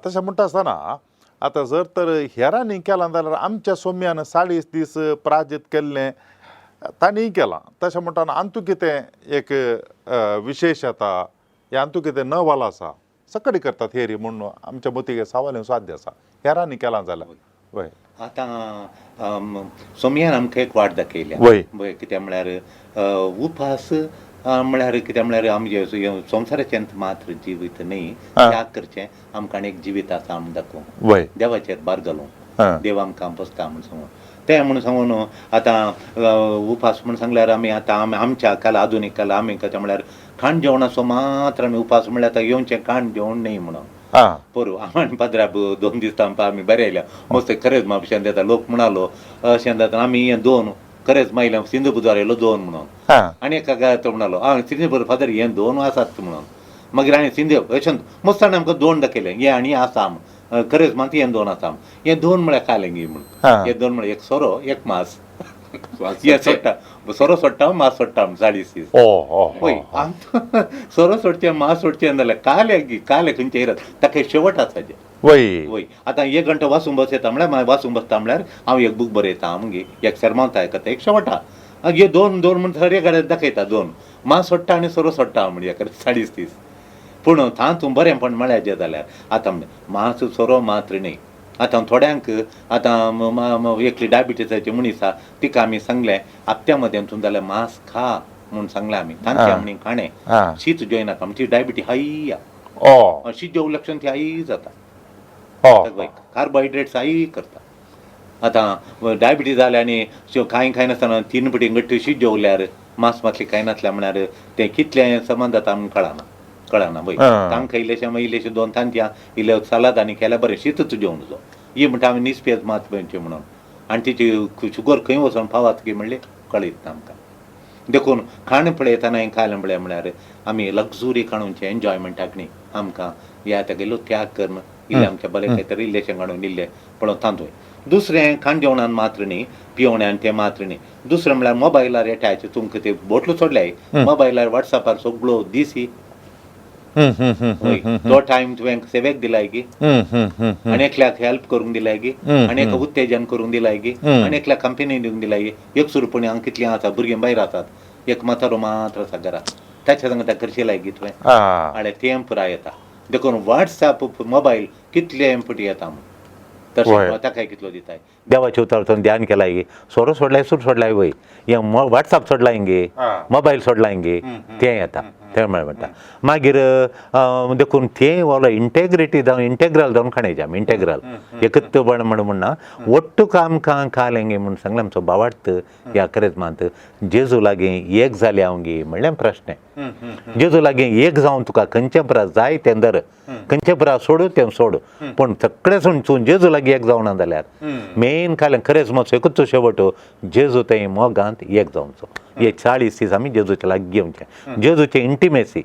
Speaker 3: तशें म्हणटा आसतना आतां जर तर हेरांनी केलां जाल्यार आमच्या सोम्यान 40 दीस प्राजीत केल्लें तांणीय केलां. तशें म्हणटाना आंतू कितें एक विशेश आतां हे आंतू कितें नवाल आसा सकडी करतात हेरी म्हूण आमच्या मतीक सवाल साध्य आसा हेरांनी केलां जाल्यार वय.
Speaker 1: आतां सोमयान आमकां एक वाट दाखयल्या.
Speaker 3: वय.
Speaker 1: वय, कितें म्हळ्यार उपास म्हळ्यार कितें म्हळ्यार आमचे संवसाराचें मात्र जिवीत न्ही, त्याग करचें आमकां एक जिवीत आसा म्हूण दाखोवंक,
Speaker 3: वय,
Speaker 1: देवाचेर भार घालूंक, देव आमकां पोसता म्हूण सांगून तें म्हणून सांगून आतां उपास म्हूण सांगल्यार आमी आतां आमच्या काल आधुनीक काल आमी कितें म्हळ्यार खाण जेवणाचो मात्र आमी उपास म्हळ्यार आतां येवचें खाण जेवण न्ही म्हणून पोरू आमी पाद्राब 2 दीस आमी बरें आयल्या मस्त खरेंच म्हापशेन जाता लोक म्हणालो अशें जाता आमी हें 2 खरेंच मायल्या सिंधू बुधवार येयलो 2 म्हणून आनी एका तो म्हणालो आं सिंधू फादर हें 2 आसात म्हणून. मागीर आनी सिंधू अशें मस्त आनी आमकां 2 दाखयलें हें आनी आसा खरेंच मात हें 2 आसा हें 2 म्हळ्यार खालें गी म्हणून हें 2 म्हळ्यार एक सोरो एक मास हें सोडटा सोरो सोडटा मास सोडटा 40 दीस. वय, आमकां सोरो सोडचें मास सोडचें जाल्यार काले काले खंयचे येयरात ताका शेवट आसाचें.
Speaker 3: वय
Speaker 1: वय, आतां 1 घंटो वाचूंक बस येता म्हळ्यार वाचूंक बसता म्हळ्यार हांव एक बूक बरयता मगे एक सरमांत आयकता एक शेवटा हे 2 2 म्हण सर एक दाखयता 2 मास सोडटा आनी सोरो सोडटा म्हण एका 40 दीस. पूण थां तूं बरेंपण म्हळ्यार जाल्यार आतां मास सोरो मात्र न्ही. आतां थोड्यांक आतां एकली डायबिटीसाची मनीस आसा तिका आमी सांगलें हप्त्या मदें तूं जाल्यार मांस खा म्हूण सांगलें आमी तांचे आमी खाणें शीत जेवनाका ती डायबिटी हाय शीत जेवलें लक्षण ती हाय जाता, कार्बोहायड्रेट्स हाय करता. आतां डायबिटीज जाल्या आनी कांय खायनासतना 3 पटी घट्ट शीत जेवल्यार मांस मातलें खायनासलें म्हळ्यार तें कितलें समज जाता आमकां कळना कळना. वय, तांकां इल्लेशें मागीर इल्लेशें 2 तांतयां इल्लें सालाद आनी केल्यार बरें शीतच जेवण जो ही म्हणटा आमी निस्पेज मात म्हणचे म्हणून आनी तिची शुगर खंय वचोन पावत की म्हणलें कळयत ना आमकां. देखून खाण पळयतना हें खालें पळय म्हळ्यार आमी लक्झुरी काडूनचें एन्जॉयमेंटाक न्ही आमकां ह्या ताका इल्लो त्याग करून इल्लें आमच्या बरें खायतर इल्लेशें काडून इल्लें पळोवन तांतूय. दुसरें खाण जेवणान मात्र न्ही पिवण्यान तें मात्र न्ही. दुसरें म्हळ्यार मोबायलार एटॅच तुमकां ते बोटलो सोडल्याय मोबायलार वॉट्सॅपार सगळो दीस तो टायम तुवें सेवेक दिलाय की आनी एकल्याक हेल्प करूंक दिलाय की आनी एका उत्तेजन करूंक दिलाय की आनी एकल्याक कंपनी दिवंक दिलाय की. एक सुरपणी हांगा कितलीं आसा भुरगीं भायर आसात एक म्हातारो मात्र आसा घरा ताच्या सांगता करशी लाय की तुवें आळे तें पुराय येता. देखून वॉट्सॅप मोबायल कितले फुटी येता म्हूण तशें ताका कितलो दिताय देवाचे उतार ध्यान केलाय गे सोरो सोडलाय सूर सोडलाय वय हें वॉट्सॅप सोडलाय गे मोबायल सोडलाय गे तें येता तें म्हणटा. मागीर देखून तें वालो इंटेग्रिटी जावन इंटेग्रल जावन खाणायचें आमी इंटेग्रल एकच बण म्हण म्हणना ಒಟ್ಟು आमकां खालें गे म्हूण सांगलें आमचो बावार्थ ह्या करेजमांत जेजू लागीं एक जालें हांव गे म्हणलें प्रश्न. जेजू लागीं एक जावन तुका खंयचें पुरा जाय तें धर खंयचें पुरा सोडू तें सोड पूण सगळें सोडून तूं जेजू लागीं एक जावना जाल्यार मेन खालें खरेंच मातसो एकूच शेवट जेजू थंय मोगांत एक जावचो. हे 40 दीस आमी जेजूच्या लागीं घेवचें जेजूचें इंटिमेसी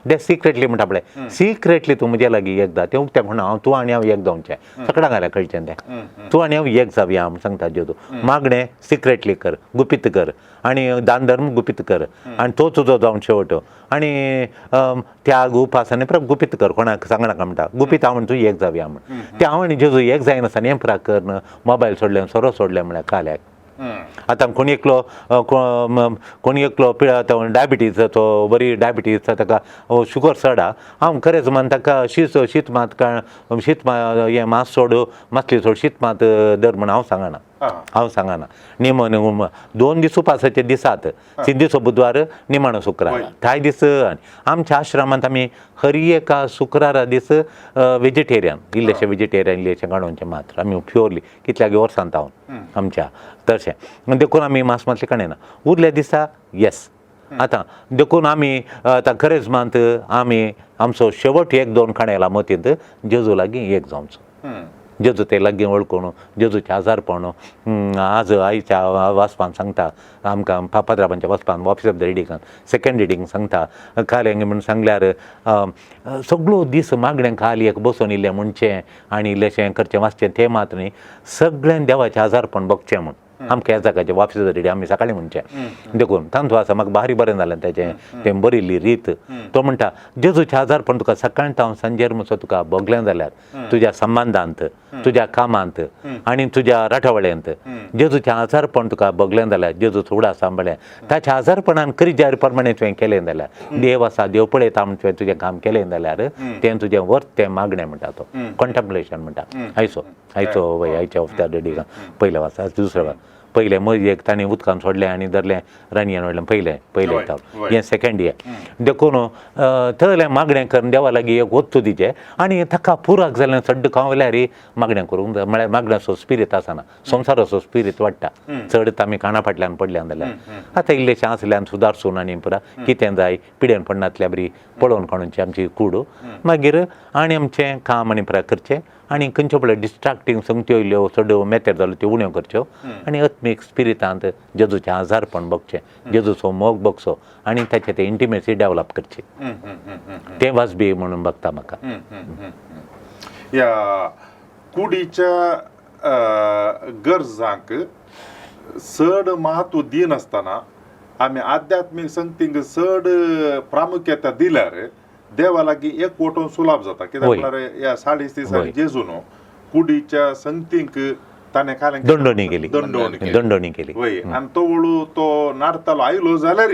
Speaker 1: ते सिक्रेटली म्हणटा पळय सिक्रेटली तूं म्हज्या लागीं एक जा तें उक्तें म्हणून हांव तूं आनी हांव एक जावचें सगळ्यांक घाल्यार कळचें तें तूं आनी हांव एक जावया म्हूण सांगता जेजू. मागणें सिक्रेटली कर गुपीत कर आनी दान धर्म गुपीत कर आनी तो तुजो जावन शेवट आनी त्याग उपास आनी परत गुपीत कर कोणाक सांगनाका म्हणटा गुपीत हांव तूं एक जावया म्हण तें हांव आनी जेजू एक जायनासतना हें पुरा कर मोबायल सोडलें सोरो सोडलें म्हळ्यार खाल्याक. आतां कोणी एकलो कोणी एकलो पिळा डायबिटीज तो बरी डायबिटीज ताका शुगर चड आहा हांव खरेंच मान ताका शीत शीत मात शीत हें मास सोड मासली सोड शीत मात धर म्हण हांव सांगना हांव सांगना. निम 2 दीस उपासाचे दिसात सिंदीचो बुधवार निमाणो शुक्रार 2 दीस. आमच्या आश्रमांत आमी हर एका शुक्रारा दीस वेजिटेरियन इल्लेशें वेजिटेरियन इल्लेशें काडूनचें मात्र आमी प्युअरली कितल्या वर्सांत हांव आमच्या तशें देखून आमी मास मातलें काडना उरल्या दिसा येस. आतां देखून आमी आतां खरेंच मात आमी आमचो शेवट 1 2 खाणेला मतींत जेजू लागीं एक जावचो जेजू ते लागीं वळखून जेजूचें आजारपण आज आयच्या वाचपान सांगता आमकां पाद्राबांच्या वाचपान ऑफिस ऑफ the रिडींगान सेकंड रिडींग सांगता खालें म्हूण सांगल्यार सगळो दीस मागणें खाली एक बसून इल्लें म्हणचें आनी इल्लेशें करचें वाचचें तें मात न्ही सगळ्यान देवाचें आजारपण भोगचें म्हूण. आमकां ह्या जाग्याचें वापस रेडी आमी सकाळीं म्हणचें देखून तांचो आसा म्हाका भारी बरें जालें तेजें तें बरयल्ली रीत. तो म्हणटा जेजूचें आजारपण तुका सकाळ तावन सांजेर म्हणसर तुका भोगलें जाल्यार तुज्या संबंदांत, तुज्या कामांत आनी तुज्या राठावळ्यांत जेजूचें आजारपण तुका भोगलें जाल्यार जेजूचो उडास सांबाळ्ळें ताच्या आजारपणान करी प्रमाणे तुवें केलें जाल्यार देव आसा देव पळयता म्हण तुवें तुजें काम केलें जाल्यार तें तुजें वर्थ तें मागणें म्हणटा तो कॉन्टम्पलेशन म्हणटा. आयचो आयचो वय आयच्या हफ्त्या रेडी पयलें वाचा दुसरें वाच पयलें मदीं एक तांणी उदकान सोडलें आनी धरलें रानयेन व्हडलें पयलें पयलें हें सेकेंड इयर. देखून थंयलें मागणें करून देवा लागीं एक वस्तू दिचें आनी ताका पुराक जालें चड खावल्यार मागणें करूंक जाय म्हळ्यार मागण्याचो स्पिरीत आसना संवसाराचो स्पिरीत वाडटा चड आमी काना फाटल्यान पडल्यान जाल्यार. आतां इल्लेशें आसल्यान सुदारसून आनी पुरा कितें जाय पिड्यान पडनातल्या बरी पळोवन काडूनची आमची कूड मागीर आनी आमचें काम आनी पुरा करचें आनी खंयच्यो पळय डिस्ट्राक्टींग संगत्यो इल्ल्यो चड मेतेर जाल्यो त्यो उण्यो करच्यो आनी आत्मीक स्पिरितांत जेजूचें आजारपण बगचें, जेजूचो मोग बगचो आनी ताचें तें इंटिमेसी डेवलप करची तें वाजबी म्हणून बगता म्हाका.
Speaker 3: ह्या कुडीच्या गरजांक चड म्हत्व दिनासतना आमी आध्यात्मीक संगतींक चड प्रामुख्यता दिल्यार देवा लागीं एक वटोवन सुलाभ जाता. कित्याक म्हळ्यार ह्या 40 दिसांनी जेजून कुडीच्या संगतींक ताणें कालें
Speaker 1: दंडोणी केली दंडोणी केली
Speaker 3: वय आनी तो वळू तो नाडतालो आयलो जाल्यार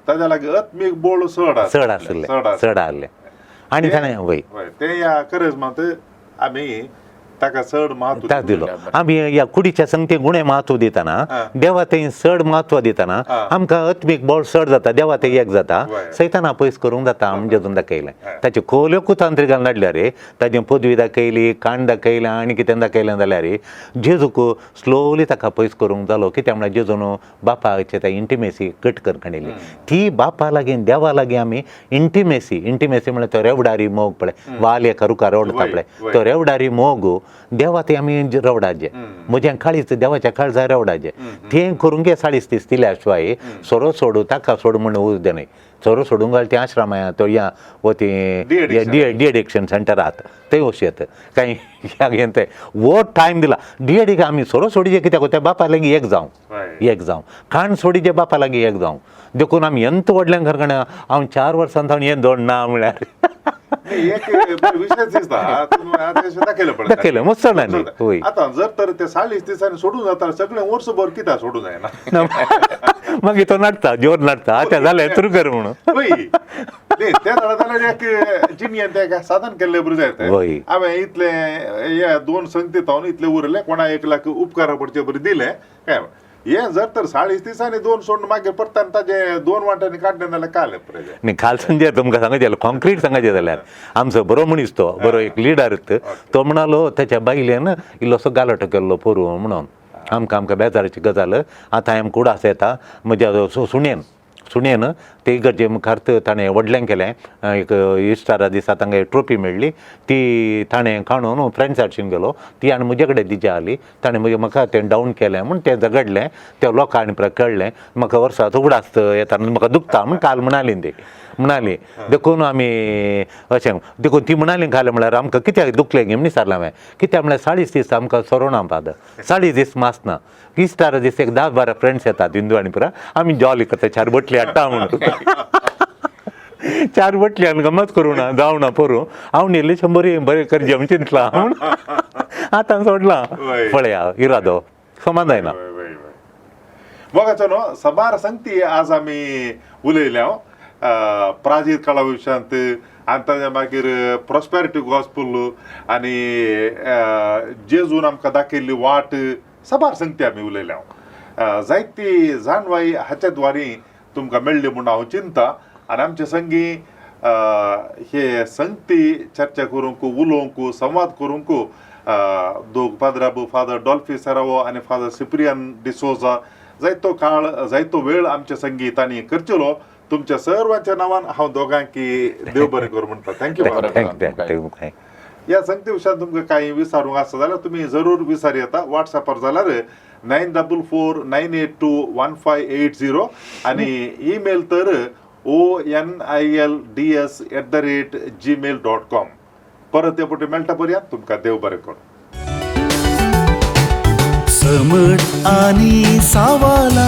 Speaker 3: ताज्या लागीं आत्मीक बळ चड
Speaker 1: चड आसलें चड आसलें आनी ताणें वय
Speaker 3: तें ह्या करज मात आमी ताका चड म्हत्व
Speaker 1: दिलो. आमी ह्या कुडीच्या संगती गुणे म्हत्व दितना देवा थंय चड म्हत्व दितना आमकां आत्मीक बळ चड जाता देवा थंय एक जाता सैताना पयस करूंक जाता आमी जेजून दाखयलें. ताचे खोल्यो कुतांत्रिकान धाडल्या रे ताजी पदवी दाखयली काण दाखयलें आनी कितें दाखयलें जाल्यार जेजूक स्लोली ताका पयस करूंक जालो. कित्याक म्हळ्यार जेजून बापाचे त्या इंटिमेसी कट कर काडिल्ली ती बापा लागीं देवा लागीं आमी इंटिमेसी इंटिमेसी म्हळ्यार तो रेवडारी मोग पळय वाल एका रुखार रवडता पळय तो रेवडारी मोग देवा ते आमी रवडाचे म्हजें काळीच देवाच्या काळजार रवडाचे तें करूंक 40 दीस दिल्या शिवाय सोरो सोडू ताका सोड म्हण उरदे न्हय. सोरो सोडूंक घाल तें आश्रम तो या वो ती डी एडिक्शन सेंटरात थंय वचूं कांय ह्या तें वो टायम दिला डी एडिक्शन आमी सोरो सोडीचे कित्याक त्या बापा लागीं एक जावं एक जावं खाण सोडीचे बापा लागीं एक जावं. देखून आमी एंत व्हडलें घरगण हांव 4 वर्सां जावन हें दोन ना म्हळ्यार
Speaker 3: एक विशय दिसता
Speaker 1: दाखयलें मस्त न्ही.
Speaker 3: आतां जर तर ते 40 दिसांनी सोडून जाता सगळें वर्सभर कित्याक सोडूं जायना
Speaker 1: मागीर तो नाडटा जोर नाडटा आतां जालें तुर कर म्हणून
Speaker 3: ते जाल्यार एक जिणयेन तें साधन केल्लें बरें जायत. हांवें इतलें हे 2 संगती तावन इतलें उरलें कोणा 1 लाख उपकारा पडचे बरें दिलें काय हें जर तर 40 दिसांनी 2 सोडून मागीर परतान ताजे 2 वांट्यांनी काडलें जाल्यार काल
Speaker 1: न्ही काल संजय तुमकां सांगचें जाल्यार कॉन्क्रीट सांगचें जाल्यार आमचो बरो मनीस तो बरो एक लिडर तो म्हणालो ताच्या बायलेन इल्लोसो गालोटो केल्लो पोरू म्हणून आमकां आमकां बेजाराची गजाल आतां आमकां उडास येता म्हज्या सुणेन सुणेन ते इगर्जे मुखार ताणें व्हडलें केलें एक इस्टरा दिसा तांकां एक ट्रॉफी मेळ्ळी ती ताणें काडून फ्रेंड्साचीन गेलो ती आनी म्हजे कडेन दिजी आसली ताणें म्हजे म्हाका तें डावन केलें म्हूण तें झगडलें त्या लोकांनी कळ्ळें म्हाका वर्साचो उगडास येता म्हाका दुखता म्हूण काल म्हणाली ती म्हणाली. देखून आमी अशें देखून ती म्हणाली काल म्हळ्यार आमकां कित्याक दुखलें गे म्हण विचारलें हांवें कित्याक म्हळ्यार 40 दीस आमकां सोरो ना फादर 40 दीस मास ना इस्टारा दीस एक 10-12 फ्रेंड्स येतात हिंदू आनी पुरा आमी जॉली करता 4 बोटली हाडटा म्हणून 4 बोटली आनी गमत करूं ना जावं ना पोरूं हांव न्ही शंबर बरें करचें म्हण चिंतलां म्हूण आतां सोडलां पळया इरादो समा जायना.
Speaker 3: मोगाचो न्हू सबार संगती आज आमी उलयल्या प्राचीन काळा विशयांत आनी ताज्या मागीर प्रॉस्पेरिटी गॉस्पल आनी जेजून आमकां दाखयल्ली वाट सबार संगती आमी उलयल्या. जायती जाणवाय हाच्या द्वारी तुमकां मेळ्ळी म्हूण हांव चिंता आनी आमचे संगी हे संगती चर्चा करूंक उलोवंक संवाद करूंक दोग पाद्राबू फादर डॉल्फी सरावो आनी फादर सिप्रियन डिसोजा जायतो काळ जायतो वेळ आमच्या संगी तांणी करचेलो. तुमच्या सर्वांच्या नांवान हांव दोगांकी देव बरें करूं म्हणटा. Thank you.
Speaker 1: Thank you.
Speaker 3: ह्या संगती विशयान तुमकां कांय विचारूंक आसा जाल्यार तुमी जरूर विचार येता. वॉट्सॅपार जाल्यार 9449821580 आनी ईमेल तर onilds@gmail.com. परत हे पटी मेळटा पर्यंत तुमकां देव बरें करूं.
Speaker 2: समट आनी सावाला.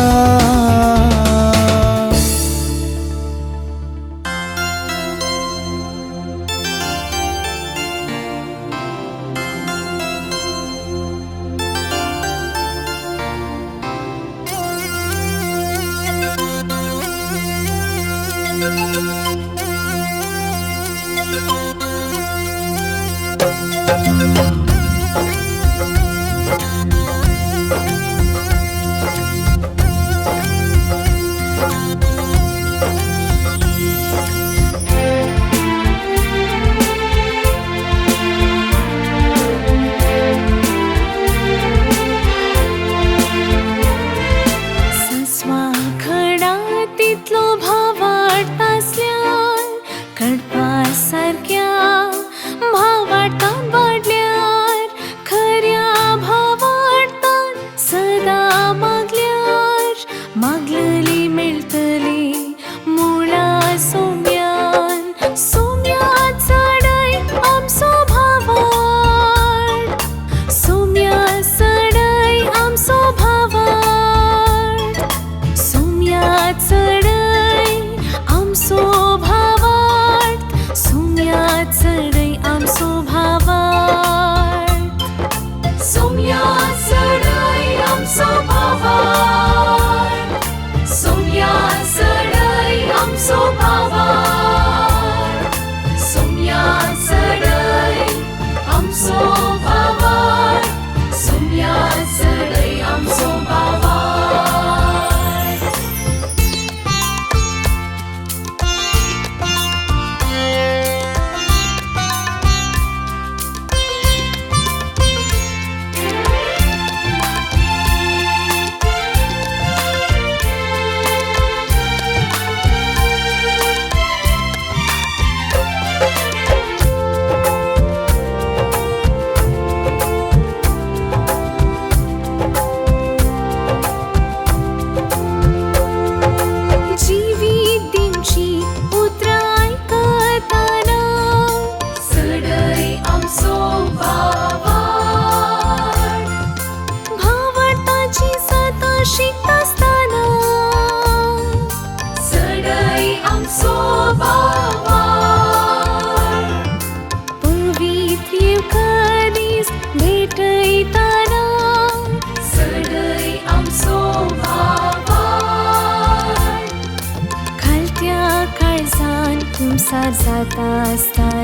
Speaker 5: कुमसार जाता आसतना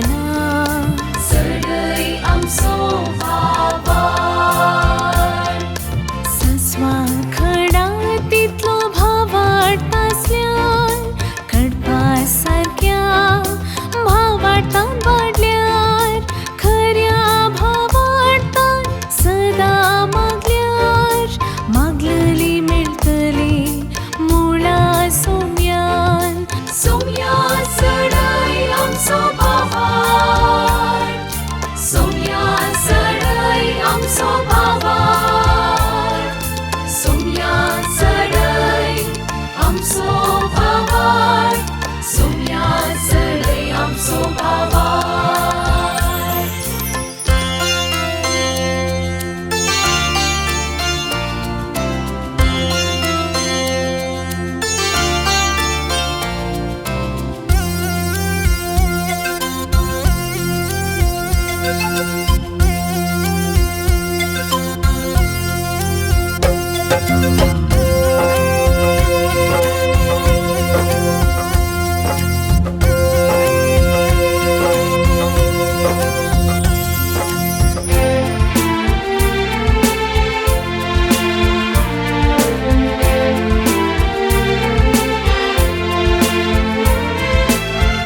Speaker 6: सडय आमचो भावार्थ.
Speaker 5: सांसवां खडा तितलो भावार्थ आसल्यार कडपा सारक्या भावार्थान वाडल्यार खऱ्या भावार्थान सदां मागल्यार मागलली मेळटली मुळा सोम्यान.
Speaker 6: सोम्या सडय आमचो भावार्थ. सोम्या सडय आमचो भावार्थ. सोम्या सडय आमचो भावार्थ. सोम्या सडय आमचो भावार्थ.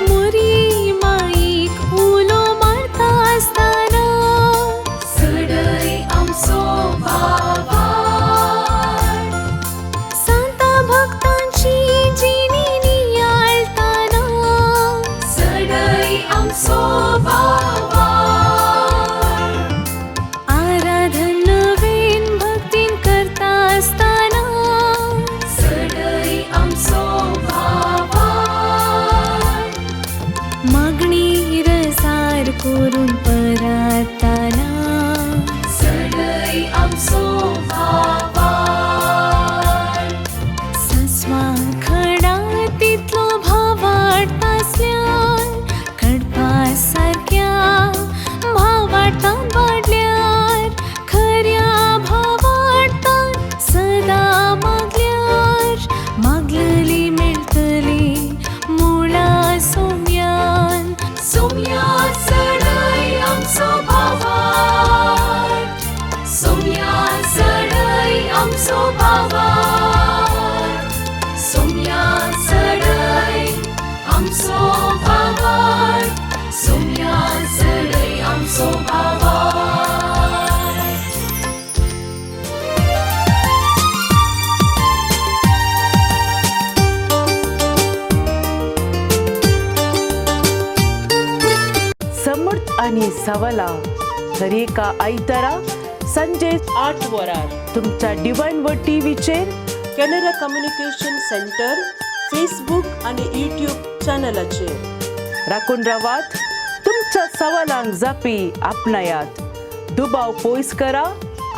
Speaker 5: मोरी माईक उलो मारता आसतना
Speaker 6: सडय आमचो भावार्थ.
Speaker 5: सांता भक्तांची जिणी नियाळताना
Speaker 6: सडय आमचो भावार्थ.
Speaker 5: आराधन नवीन भक्तीन करता आसतना
Speaker 6: सडय आमचो भावार्थ.
Speaker 5: मागणी रजार करून परताना
Speaker 6: सडय आमचो भावार्थ. सोम्या चडय आमचो भावार्थ, सोम्या चडय आमचो भावार्थ, सोम्या चडय आमचो भावार्थ, सोम्या चडय आमचो भावार्थ.
Speaker 7: समर्थ आणि सवला दरेका आयतारा संजे
Speaker 8: 8 वरार
Speaker 7: तुमच्या डिवायन व टीव्हीचेर
Speaker 8: कॅनरा कम्युनिकेशन सेंटर फेसबूक आणि यूट्यूब चॅनलाचेर.
Speaker 7: राखून रावात, तुमच्या सवालांक जापी आपणायात, दुबाव पयस करा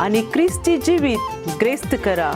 Speaker 7: आनी क्रिस्ती जिवीत ग्रेस्त करा.